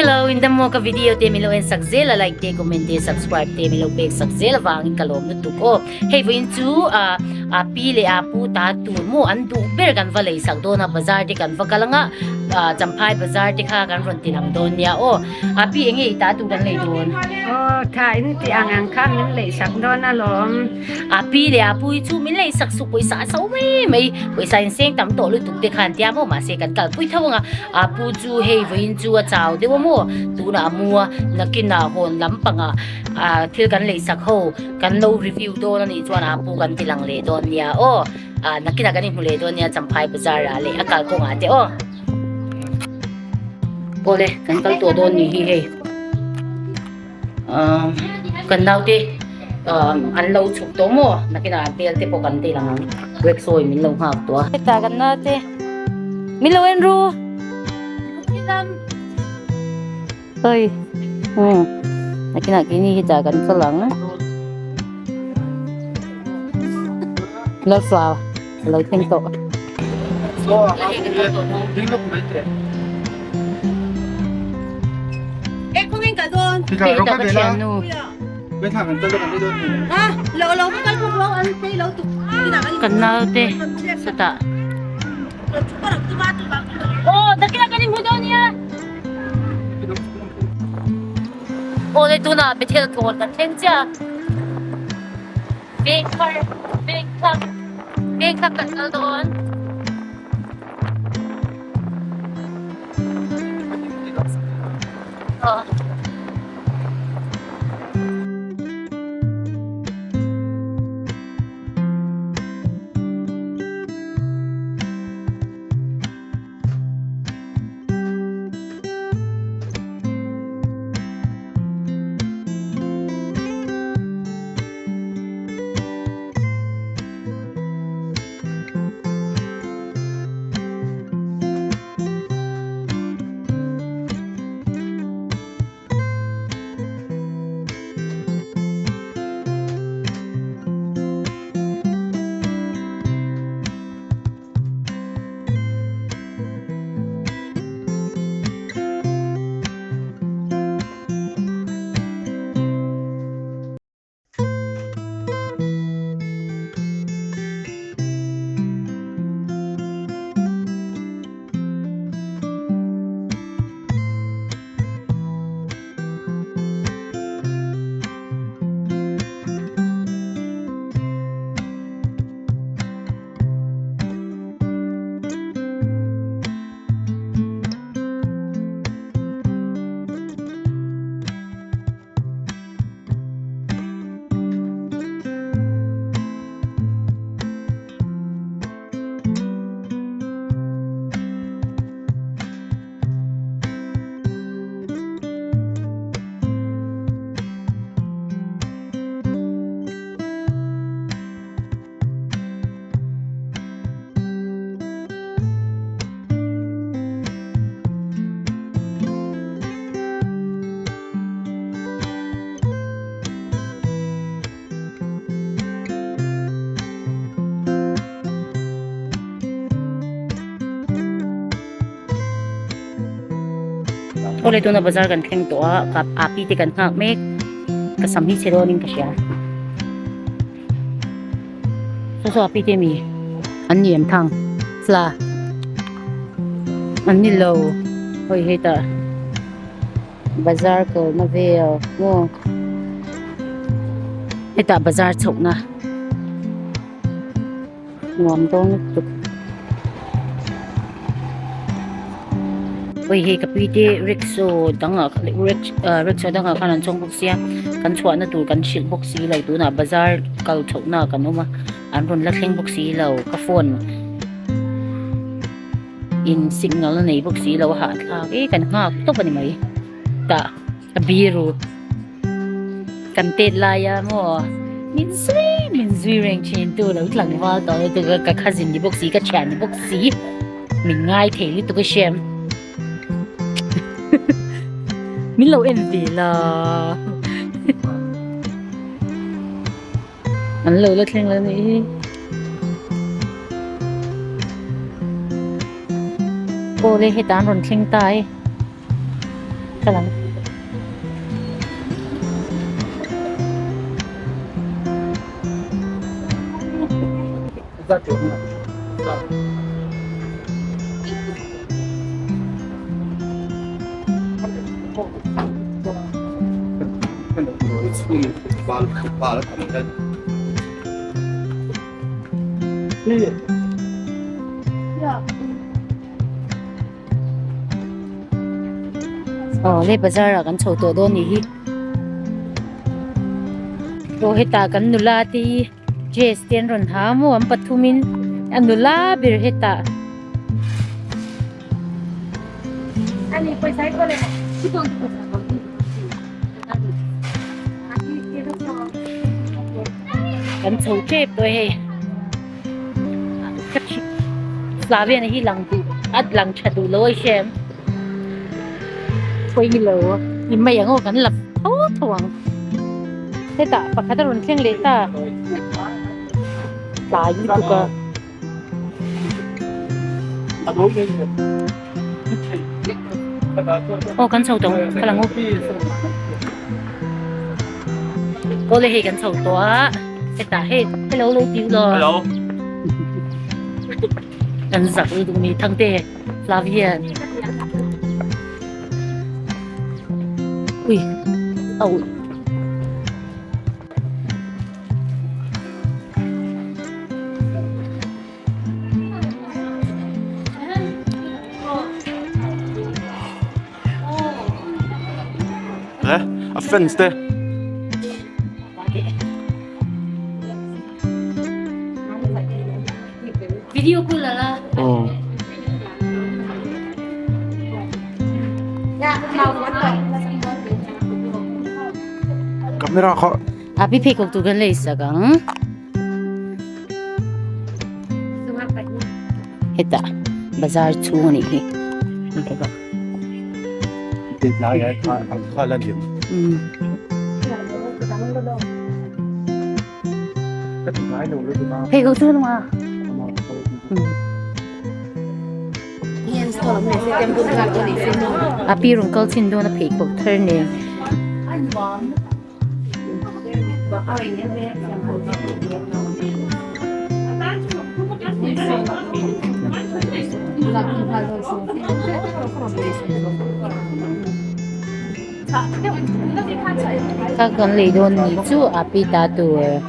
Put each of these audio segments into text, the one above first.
Hello, in dam maw ka video te min lo en sak zel a, like te, comment te, subscribe te min lo pek sak zel avangin ka lawm lutuk aw. Hei vawiin chu ah ah pi leh ah pu ta tur maw an duh ber kan va lei sak dawn a, bazar te kan va kal anga ah Champhai bazar te kha kan rawn ti lang dawn nia aw. A pi enge i ta tur kan lei dawn? Aw tha in tih ang ang kha min lei sak dawn alawm. A pi leh a pu hi chu min lei sak suh pawisa a so mai mai. Pawisa in seng tam tawh lutuk te khan tia maw mahse kan kalpui tho anga a pu chu hei vawiin chu a chau deuh a maw tunah a mu a nakinah hawn lampangah ah thil kan lei sak ho kan lo review dawn a nih chuan a pu kan ti lang leh dawn nia aw ah nakinah kan inhmu leh dawn nia Champhai bazar ah leh a kalkawngah te aw. Awle kan kal tawh dawn ni hi hei ahh kan naute ahh an lo chhuk tawh maw nakinah an hmel te pawh kan tel ang ang rickshaw in min lo nghak tawh a. Hetah kan naute min lo en ru oi umm nakinah keini hetah kan kal ang lalfa. A lo thleng tawh. Hei ta ka thiannu. Kan naute sawtah. Aw dakila kan inhmu dawn nia. Aw le tunah Bethel kawn kan thleng chiah a. Veng thar, veng thlang, veng thlang kan kal dawn. Aw. Awle tuna bazar kan thleng tawh a kap api te kan nghak mek ka sam hi chhe dawn in ka hria. Saw saw api te mi an ni em thang tla an ni lo hawi hetah bazar kalna vel maw hetah bazar chhohna nuam dawn lutuk hawi hei ka pi te rickshaw dangah rickshaw dangah khan an chawng bawk sia kan chhuahna tur kan hrilh bawk si lo tunah bazar kal chhohna ah kan awm a an rawn la thleng bawk si lo ka phone in signal a nei bawk si lo a hahthlak e kan nghak tawp a ni mai tah a biru. Kan tet lai a maw min zui min zui reng thin tu lo tlangval tawh lutuk a ka cousin ni bawk si ka thian ni bawk si min ngai thei lutuk a hriam min lo en ve la an lo la thleng la nih hi aw le heta an rawn thleng ta e. Kal ang. Aw le bazar ah kan chho tawh dawn nih hi aw hetah kan nula te hi dress te an rawn ha maw an pathum in a nula ber hetah. Kan chho tep tawh hei ka thik Flavian hi lang duh a lang tha duh lo a hre em pawi lo i mai ang aw kan la tho tho ang hetah pakhat a rawn thleng leh ta tlai lutuk a. Aw kan chho tawh ang ka lang u aw le hei kan chho tawh a hetah hei hello lo ti u law hello kan zak lutuk ni thangte Flavian ui au Eh, a fence te. Video call la la. Oh. Camera kha. Api pheikhawk tur kan lei sak ang. Hetah bazar chhung a nih hi. Pheikhawk chu nunga. Api rawn kal chhin dawn a pheikhawk thar nen. Kha kan lei dawn ni chu a pi ta tur.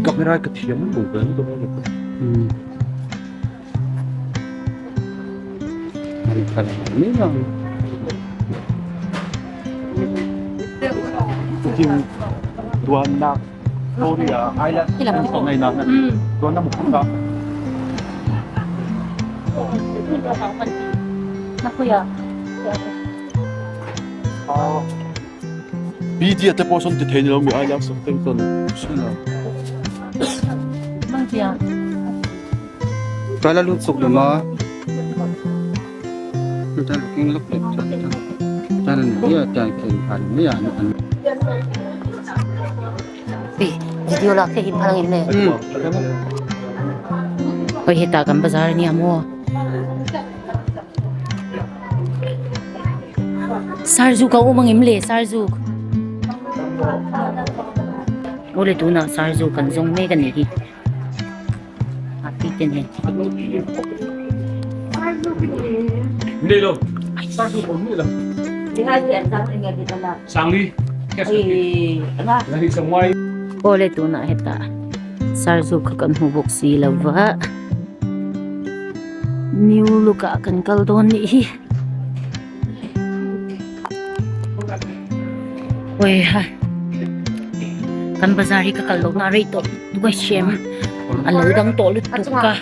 Camera ka thiam lo ve Media te pawh sawn ti thei ni lo mi island something sawn Tala lut suk lo ma. Ta looking look like ta ta ni ya ta ken phan ni ya an. Video lak te him phalang em le. Hoi heta kan bazar ania maw. Sarzuk a awm ang em le sarzuk. Awle tunah sarzuk kan zawng mek a nih hi. A pi te nen. Nei lo. Sarzuk awm ni lo. Sangli. Awle tunah hetah sarzuk kha kan hmu bawk si lo va. New look ah kan kal dawn nih hi. Oi ha. Kan bazar hi ka kal lohna a rei tawh tuk a hriam a lo dang tawh lutuk a.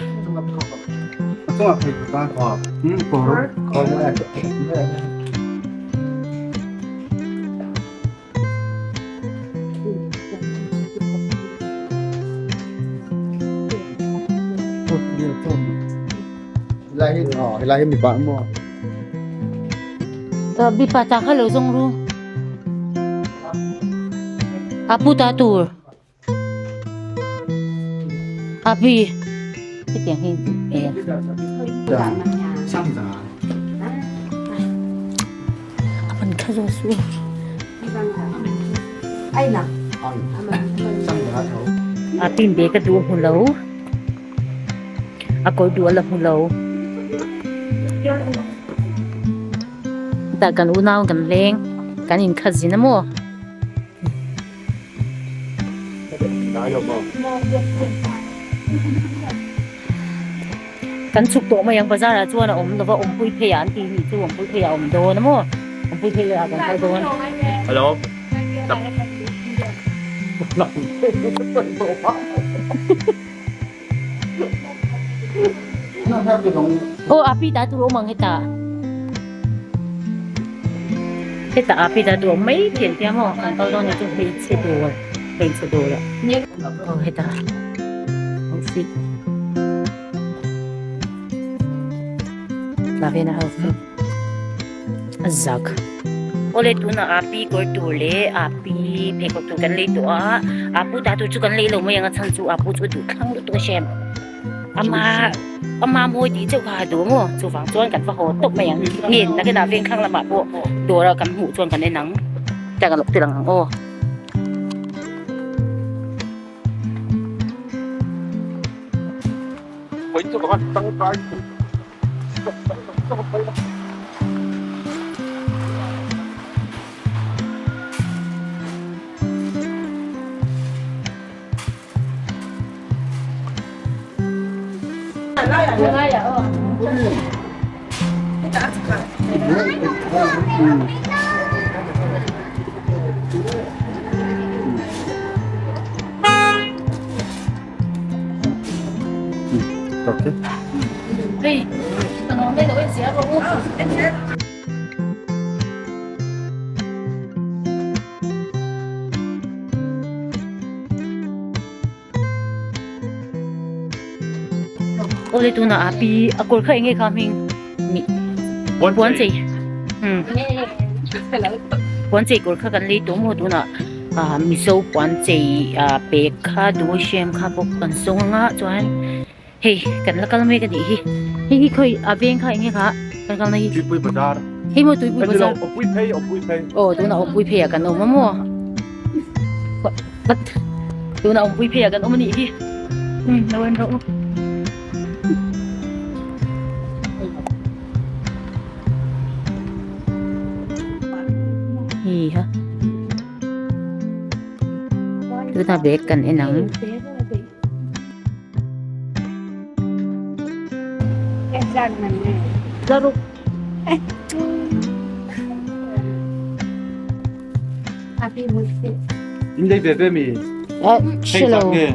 Helai hi aw helai hi mipa maw? Mipa ta kha lo zawng ru. A pu ta tur. A pi. Hetiang hi e. A man kha zo su. A pin be ka duh hmu lo. A kawr duh a la hmu lo. Tah kan unau kan leng kan inkhat zin a maw. Kan chhuk tawh mai ang bazar ah chuan a awm lova awmpui phei ah an tih nih chu awmpui phei ah a awm dawn a maw awmpui phei ah kan kal dawn. Hello. Aw api ta tur awm ang hetah hetah api ta tur awm mai thei ang tia maw kan kal dawn nih chu hmeichhe dawr hmeichhe dawr ah aw hetah outfit tah hian a outfit a zak awle tunah api kawr tur leh api pheikhawk tur kan lei tawh a apu ta tur chu kan lei lo mai ang a chhan chu apu chu a duh thlang lutuk a hrem ama ama mawi tih chauh kha a duh maw chuvang chuan kan va haw tawp mai ang nge nakinah veng thlang lamah pawh dawr a kan hmuh chuan kan en ang tiang a lo ti lang ang aw. Awle tunah a pi a kawr kha enge kha hming puan chei puan chei kawr kha kan lei tawh maw tunah ah mizo puan chei ah bag kha duhsem kha bawk kan zawng anga chuan hei kan la kal mek anih hi hei hi khawi a veng kha enge kha kan kalna hi Tuipui bazar hei maw Tuipui bazar Awpui phei Awpui phei aw tunah Awpui phei ah kan awm a maw tunah Awpui phei ah kan awm anih hi lo en rawh u. Hei ha tuna bag kan en ang. In lei ve ve mi? Hei zat nge?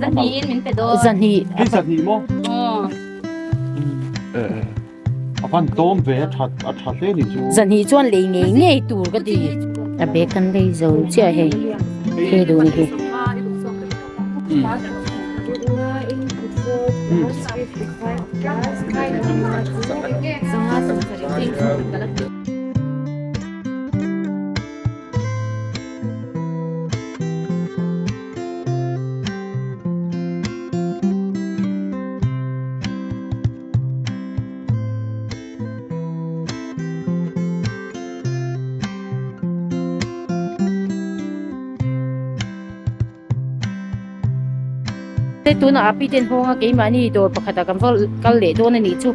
Zahnih in min pe dawn. Zahnih. Hei zahnih maw? A van tlawm ve a tha a tha hle ni chu. Zahnih chuan lei ngei ngei tur ka ti. A bag kan lei zo chiah hei. Hei duh ni hi. Tunah api ten hawng a keimahni dawr pakhatah kan va kal leh dawn a nih chu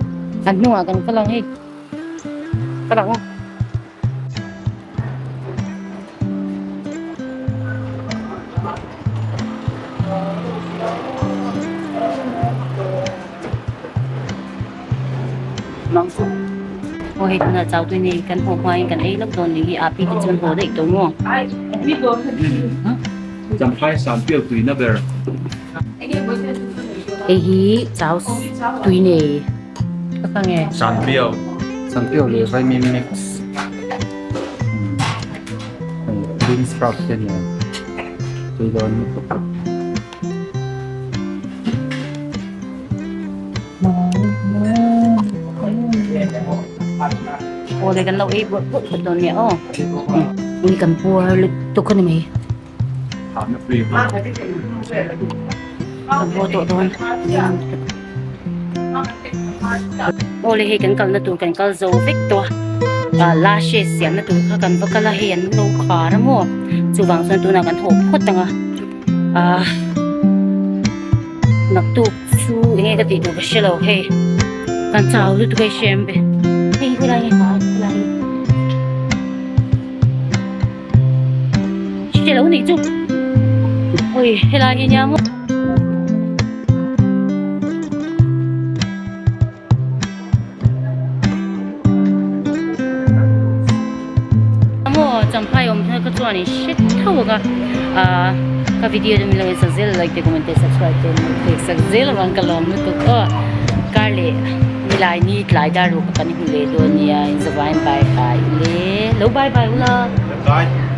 an hnungah kan kal ang hei kal ang aw. Aw hei tunah chau tui nei kan haw hmain kan ei lawk dawn nih hi api te chuan haw daih tawh maw. Champhai Sanpiau tuina ber. Hei hi chau tui nei ka kha nge. Sanpiau. Sanpiau leh Vaimim mix. Bean sprout te nia. Tui dawn lutuk. Awle kan lo ei bawrh bawrh phawt dawn nia aw. Ui kan puar lutuk a ni mai. Kan haw tawh dawn. Awle hei kan kalna tur kan kal zo vek tawh a. Lashes siamna tur kha kan va kal a hei an lo khar a maw. Chuvang chuan tunah kan haw phawt ang a. Ahh naktuk chu enge ka tih tur ka hre lo hei kan chau lutuk a i hre em ve hei helai hi ha helai hi hre lo nih chu ui helai hi nia maw. Maw champhai awm thar kha chuan in hre tho ang a ahh ka video chu min lo en sak zel a like te comment te subscribe te min lo pek sak zel avang ka lawm lutuk aw kar leh nilai ni tlai dar ruk a kan hmu leh dawn nia in zavaiin bye bye le lo bye bye ula. Bye.